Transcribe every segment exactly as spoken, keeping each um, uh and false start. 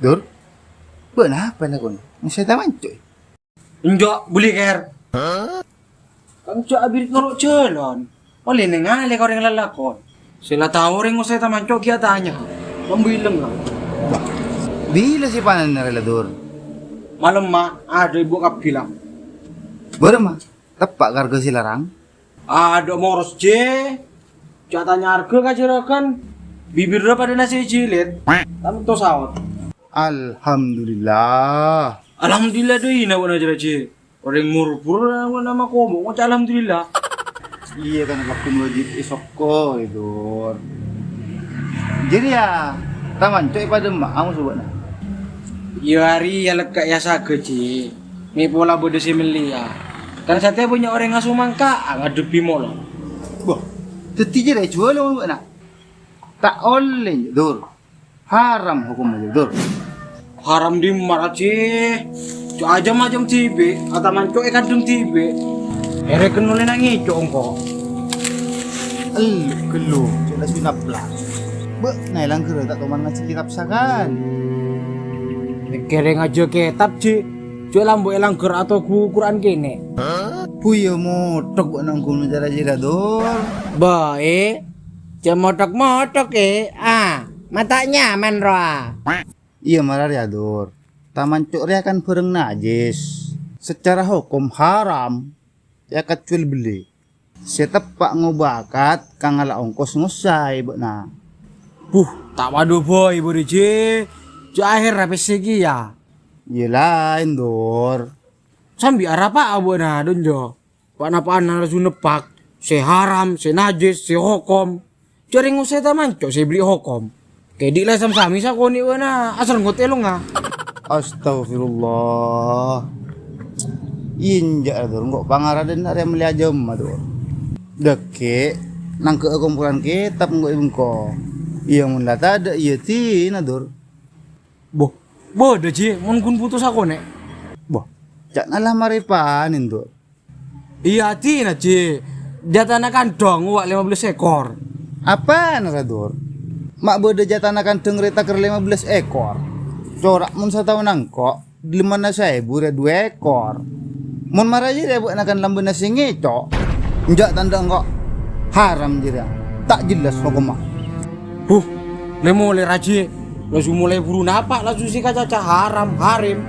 Dur, bâ'na apa lakon? Ngosèa Tamanco'? Enjâ', bulih, Kèr. Kan jâ' abirit noro' jhâlân. Ollè nèngalè ka orèng lalakon. Sè la tao orèng ngosèa Tamanco' ghi' atanya. Pambilâng, la. Bilâ sè panènna rè la, Dur? Malemma, adâ' èbu kabbhi, la. Bârâmma? Teppa' ka arghâ sè larang? Adâ' moros, Jè. Jâ' tanya arghâ ka juragan. Bibirra padâna sè jilid. Tanto saot. Alhamdulillah. Alhamdulillah dâina bâ'na, Jè. Orèng morbur bâ'na makomo ngoca' alhamdulillah. Iyâ, kan kabbhi wajib èsokkor, Dur. Jârèya, Tamanco' èpadâ emma'a moso bâ'na? Iyâ, arèya lekka' èyasagâ, Jè. Mè' pola bâdâ sè mellèya. Kan satèya bânnya' orèng asomangka'a ngadhebbhi molong. Wah, dhâddhi jârèya èjhuwâlâ mon bâ'na? Ta' ollè, Dur. Haram hokomma, Dur. Haram dimma, Jè? Jâ' ajâm-ajâm dhibi', Tamanco' èkandhâng dhibi'. Èrèken ollè nangèco' engko'. Ellu, ghellu, jâ' la sunap la. Bâ'na è langghârrâ ta' toman ngajhi kètab sakalè. Kèrèng ajâ kètab, Jè. Jâ' la embu' è langghâr atau gu-, Qur'an kènè'. Bhuyâ mothok bâ'na ongghu cara jârèya, Dur. Bâ, è. Jâ' mothok-mothok, è. Ah, ma' ta' nyaman rowa. Iyâ, mara rèya, Dur. Tamanco' rèya kan bhârâng najis. Secara hokom haram èakad jhuwâl bellè. Sè teppa' ngobâ akad ka ngala' ongkos ngosaè bâ'na. Buh, ta' padâ bhâi bâriyâ, Jè. Jâ' ahèrra pèssè kèya. Iyâ laèn, Dur. Sambi arapa'a bâ'na, Don, Jâ? Pa'-napa'an la su neppak, sè haram, sè najis, sè hokom. Jârèya ngosèa Tamanco' sè èberri' hokom. Kèdi' la sam-samè sakonè' bâ'na asarngot è longnga. Astagfirullah. Enjâ', Dur, engko' pangaradhânna rèya mellèya jâmma, Dur. Dhâggi' nangghâ'â kompolan kètab engko' è bengko. Iyâ, mon la tadâ', iyâ dinah, Dur. Boh, bâdâ, Jè, mon ghun bhuto sakonè'. Boh, ca'na la marè panèn, Dur. Iyâ, dinah, Jè. Jâtana kandhâng wa' lèma bellâs èkor. Apana, ra, Dur? Ma' bâdâ jâtana kandhâng rè takèr lèma bellâs èkor. Cora' mon sataon engko', dâlemmanna saèbu rè du èkor. Mon mara jârèya bâ'na kan lambâna sè ngèco'. Enjâ' tandhâ engko'. Haram jârèya. Ta' jelas hokomma. Huh, lè-molè, ra, Jè. La su molaè buru napa', la su sè kacaca haram, harèm.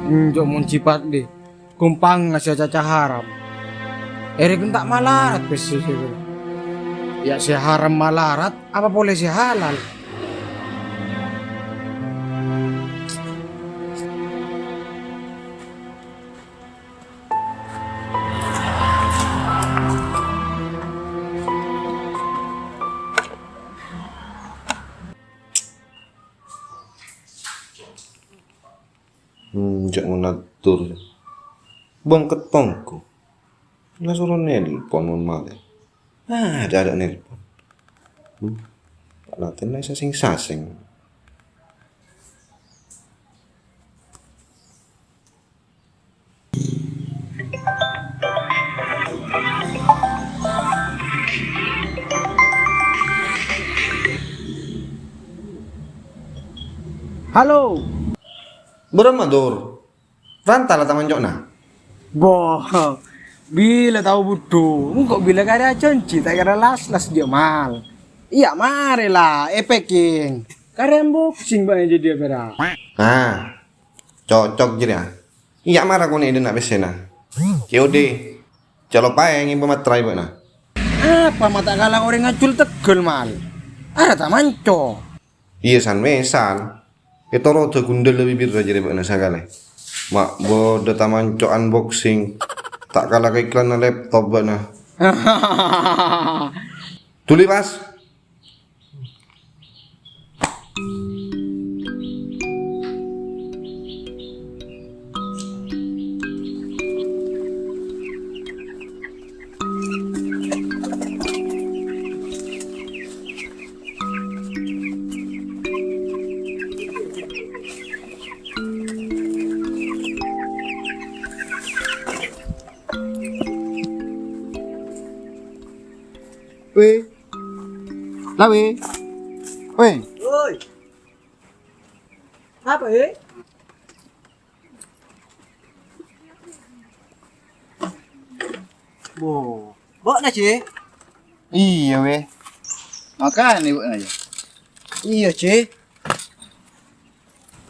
Enjâ' mon sèpat, Dè. Ghâmpang sè acaca haram. Èrèken ta' malarat pèssè sè bâdâ. Yâ sè haram malarat, apa polè sè halal? Hmm, ca'na ngatur. Bângket tonggu. La soro nelpon mon malè. Ah, ada-ada nelpon. Hmm, Pak Laten la saseng-saseng. Halo. Bârâmma, Dur? Ranta la tamanco'na? Boh, bilâ tao budhu, engko' bilâ karè ajhânjhi, ta' kèra las-las jâ' mal. Iyâ, marè la, è-packing. Karè unboxing bâ'na jâdiyâ pèra'. Ah, cocok jârèya. Iyâ, mara konè' dhinna' pèssèna. Cè' odi, calopaè ngèbâ matrai bâ'na. Apa ma' ta' kala orèng ajhul tegghâl mal? Arèya tamanco'. Iyâ, san-mèsan. Ètoro'â ghundhâllâ bibirra jârèya bâ'na sakalè. Ma' bâdâ tamanco' unboxing. Ta' kala ka iklanna laptop bâ'na. Dhuli, Pas. Wè. La, Wè. Woi. Woi. Apa, eh? Bo, bâ'na, Ji? Iyâ, wè. Makanè bâ'na, yâ? Iyâ, Ji.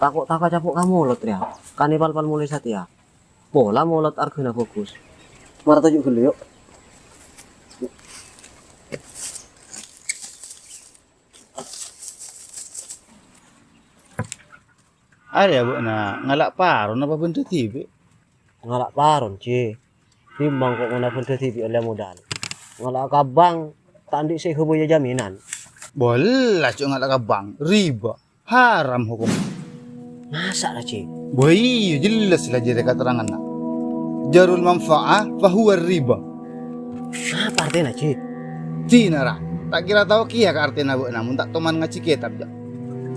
Tako' ta' kacapo' ka molod, rèya. Kanè pal-pal molè satèya. Pola molod arghâna bhâghus. Mara toju' ghâllu, yuk. Arèya bâ'na ngala' paron apa bhândhâ dhibi'? Ngala' paron, Ji. Dhimma engko' mon abhândhâ dhibi' ollè modal. Ngala' ka bank, ta' andi' sè èghâbâyâ jaminan. Bâllas, jhâ' ngala' ka bank, riba, haram hokomma. Masa' la, Ji? Bâ iyâ, jelas la jârèya katerranganna. Jarrul manfa'ah fahuwa riba. Apa artèna, Ji? Dinara, ta' kèra tao kèya ka artèna bâ'na mon ta' toman ngajhi kètab, jâ'.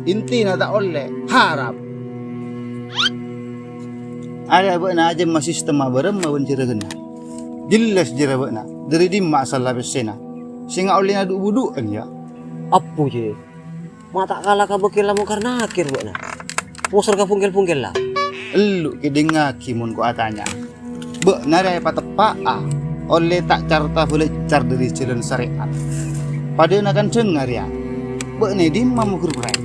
Intina ta' ollè, haram. Arèya bâ'na ajâmma sistemma bârâmma bân jhârâghânna. Jelas jârèya bâ'na, dâri dimma asalla pèssèna? Sènga' ollèna du'-budu'ân, yâ? Abbhu, Ji. Ma' ta' kala ka bâkkèlla Mungkar Nakir bâ'na. Moso ka bungkel-bungkella. Ellu' kèdhingngaghi mon ko' atanya. Bâ'na rèya èpateppa'a, ollè ta' carta bâlâjhâr dâri jhâlân sarè'at. Padâna kan dhângnga rèya. Bâ'na è dimma mogher bhâi?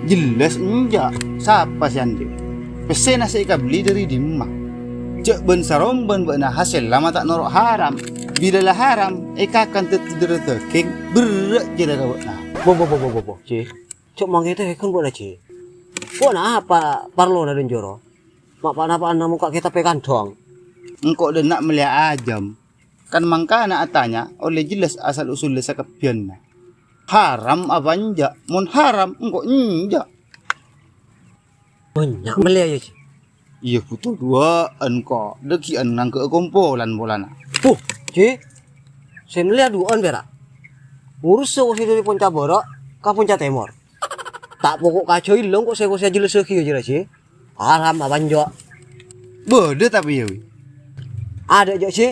Jelas enjâ', sapa sè andi'? Pèssèna sè èkabelli dâri dimma? Jhâ' bân-sarombân bâ'na hasèlla ma' ta' noro' haram. Bilâ la haram, èkakan dhâddhi dârâ dhâghing, berrâ' jârèya ka bâ'na. Bo, bo, bo, bo, bo, bo, Ji. Jhâ' mangkèn tèghon bâ'na, Ji. Bâ'na apa parlona dânjâro? Ma' pa-napa'an namong ka' kètabbhâ kandhâng. Engko' dânna' mellèya ajâm. Kan mangkana atanya ollè jelas asal-usulla sakabbhiyânna. Haram apa enjâ'? Mon haram, engko' enjâ'. Bânnya' mellèya, yâ, Ji? Iyâ, bhuto duwâ'ân, ko'. Dâggi'ân nangghâ'â kompolan polana. Puh, Ji. Sè mellèya duwâ'ân pèra'. Ngurussa kosè dâri ponca bârâ' ka ponca tèmor. Ta' poko' kajhâ' èlang ko' sè kosè ajelassaghi, yâ, jârèya, Ji. Haram apa enjâ'? Bâdâ tapè, yâ, wi? Adâ', jâ', Ji.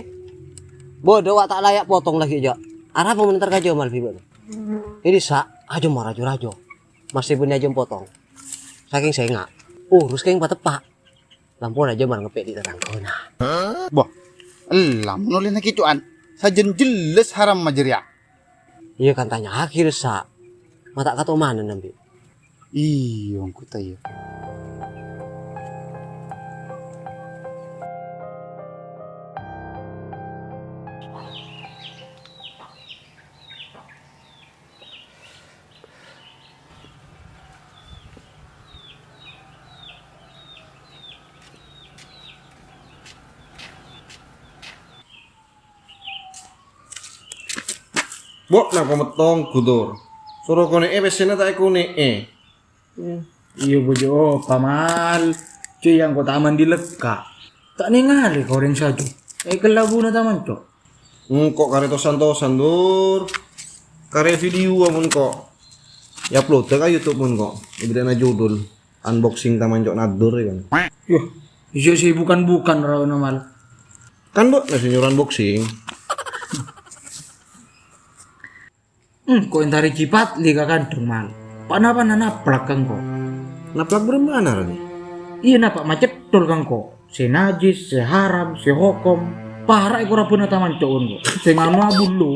Bâdâ wa' ta' laya' potong laghi', jâ'. Arapa mon entar ka Jamal, bi' bâ'na? Ini sa', aja mara rajo-rajo. Mastè bânnè ajâm potong. Sakèng sènga', urus kèng pateppa'. Lampona Jamal ngepè' dhi' tatanggâna. Bâh, ella mon ollèna kèco'an, sajân jelas haram ma' jârèya. Iyâ, kan tanya'aghi, ressa. Ma' ta' katomanan, nambi'. Iyâ, angghuta, iyâ. Bo', napa mettong, Ghudor? Soro konè'è pèssèna ta' èkonè'è? Iyâ, bâjâ apa, Mal. Cè' engko' ta' mandi lekka'. Ta' nèngalè ka orèng sajân. Èkellabuna taman, Cok. Engko' karè tos-santosan, Dur. Karè video mon ko'. È-upload ka YouTube mon ko'. Èbèrri'ana judul Unboxing Taman Cok Nadur, yâ kan? Yoh, iyâ sè bukan-bukan raona, Mal. Kan bâ'na sè nyoro unboxing. Engko' èntarè Cipatli ka kandhâng, Mal. Pa'-napa'na naplak ka engko'. Naplak bârâmma, Rani? Iyâ, napa' macetthol ka engko'. Sè najis, sè haram, sè hokom. Para' èkorabâna taman cowon ko'. Sè ngano'a bullu.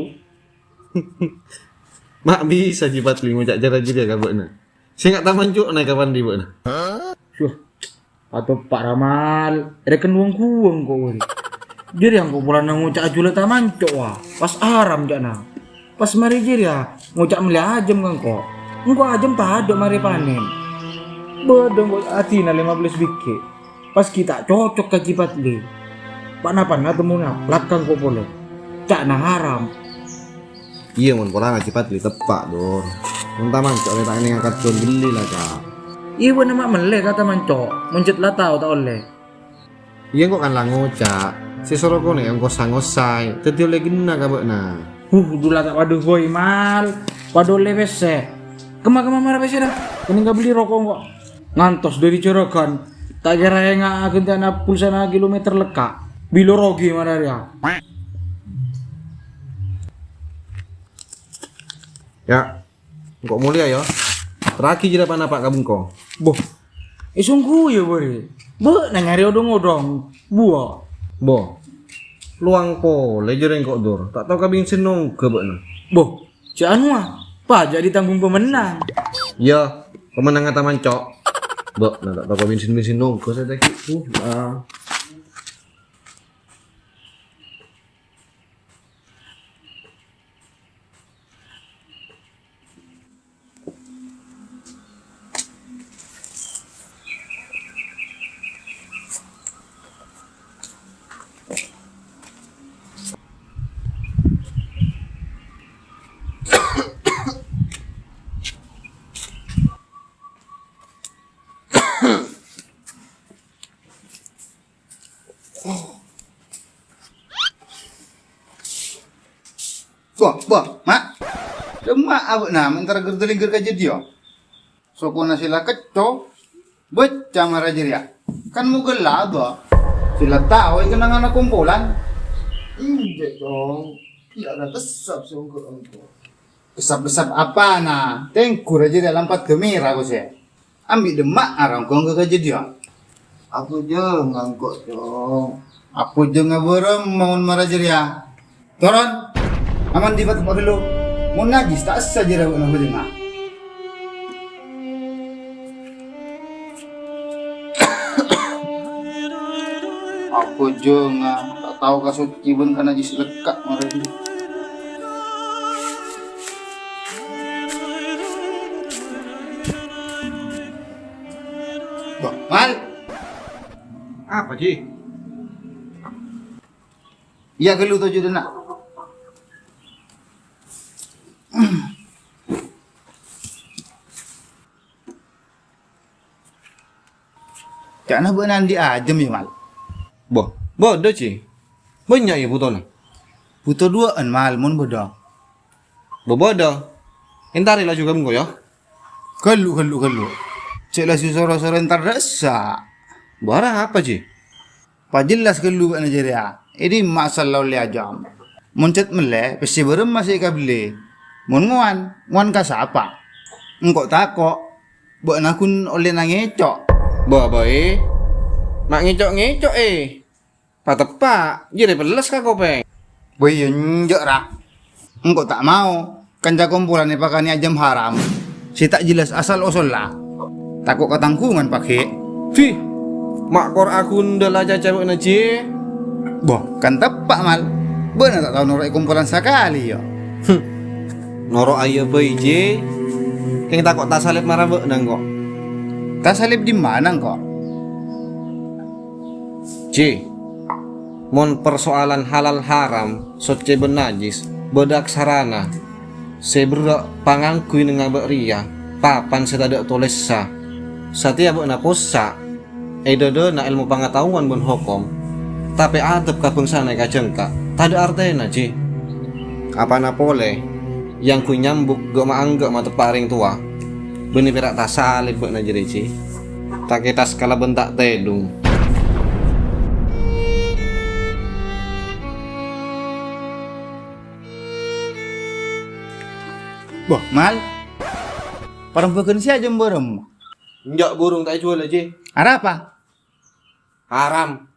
Ma' bisa Cipatli ngoca' cara jârèya ka bâ'na. Sènga' taman cowona èkabândi bâ'na. Suh. Atoppa' ra, Mal, rèken wong-guwong ko' wâri. Jârèya engko' polana ngoca' ajulâ taman cowon, wa. Pas haram ca'na. Pas marè jârèya ngoca' mellè ajâm ka engko'. Engko' ajâm tadâ' marè panèn. Bâdâ engko' adina lèma bellâs bighi'. Pas ghi' ta' cocok ka Cipatli. Pa'-napa'na temmo naplak ka engko' polè. Ca'na haram. Iyâ, mon polana Cipatli teppa', Dur. Mon taman cowona ta' kènè' ngangkat juwâl bellî la, Ka'. Iyâ, bâ'na ma' mellè ka taman cowona, mon cè' la tao ta' ollè. Iyâ, engko' kan la ngoca', sè soro konè'è ongkossa ngossay, dâddhi ollè ghenna ka bâ'na. Huh, dhu la ta' padâ bhâi, Mal. Padâ ollè pèssè. Kemma-kemma mara pèssèna? Kennèng kabellî roko' engko'. Ngantos dâri Jhârâghân, ta' kèra ènga'a ghântè'anna pulsana kilometer lekka'. Bilâ rogi mara rèya. Yâ, engko' molèya, yâ. Terraghi jârèya pa-napa ka bengko. Boh, èsongghu yâ, Bâri. Bâ'na nyarè odhong-odhong, buwâ. Boh, lowang polè jârèya engko', Dur. Ta' tao ka bensin nongghâ bâ'na. Boh, cè' anowa, pajhât ètangghung pamennang. Iyâ, pamennangnga taman, Cok. Bâ'na ta' tao ka bensin-bensin nongghâ satèya ghi'. Uh, ah. Wah, wah, Ma'. Dâ' emma' abâ'na, ma' entar ghâr-dâlingghâr ka jâdiyâ. Sokona sè la kècco, bâca mara jârèya. Kan moghâ la abâ'. Sè la tao è kennengnganna kompolan. Enjâ', Cong. Iyâ, la kessap sè ongghu-ongghu. Kessap-kessap apana? Tèngghu ra jârèya lampadhâ mèra, kosè. Ambi' dâ' emma' arongkong ka jâdiyâ. Apa jhângan ko', Cong? Apa jhângan bârâmma mon mara jârèya? Toron! Aman dipat tempat ghâllu. Mon najjhis ta' essa jârèya bâ'na bhâjângnga. Apa jhângan, ta' tao ka soccè bân ka najjhis lekka' mara jârèya. Wah, Mal. Apa, Ji? Iyâ, ghâllu toju' dâ' enna'. Ca'na bâ'na andi' ajâm, yâ, Mal? Bo, bâdâ, Ji. Bânnya', yâ, butona? Buto duwâ'ân, Mal, mon bâdâ. Bo, bâdâ. Èntarè laju ka bengko, yâ. Ghâllu, ghâllu, ghâllu. Cè' laju soro-soro èntar dâ' essa'. Bo, arapa, Ji? Pajellas ghâllu bâ'na jârèya, è dimma asalla ollè ajâm? Mon cèt mellè, pèssè bârâmma sè èkabellè? Mon ngowan, ngowan ka sapa? Engko' tako', bâ'na ghun ollèna ngèco'. Bâ, bâi. Ma' ngèco'-ngèco', è. Pateppa', jârèya pelles ka kopèng. Bâi, enjâ', ra. Engko' ta' mao kanca kompolan èpakanè ajâm haram sè ta' jellas asal osolla. Tako' katangghungan paghi'. Dhi, ma' kor aghun dâla caca bâ'na, Ji? Bo, kan teppa', Mal. Bâ'na ta' tao noro'è kompolan sakalè, yâ? Hm. Noro' aiyâ bâi, Ji. Kèng tako' tasalib mara bâ'na, engko'. Tasalib dimmana, engko'? Ji, mon persoalan halal haram, soccè bân najjis, bâdâ aksarana. Sè berrâ' pangangguy neng abâ' rèya, papan sè tadâ' tolèssa. Satèya bâ'na possa' è dâdâna èlmo pangataowan bân hokom, tapè adâb ka bângsana èkajhângka', tadâ' artèna, Ji. Apana polè, èangghuy nyambuk gâ'-maanggâ' mateppa' rèng towa, bânnè pèra' tasalib bâ'na jârèya, Ji. Ta' kètas kalabân ta' tèdung. Bo, Mal. Parembhâghân sè ajâm bârâmma? Enjâ' burung ta' èjhuwâlâ, Ji. Arapa? Haram.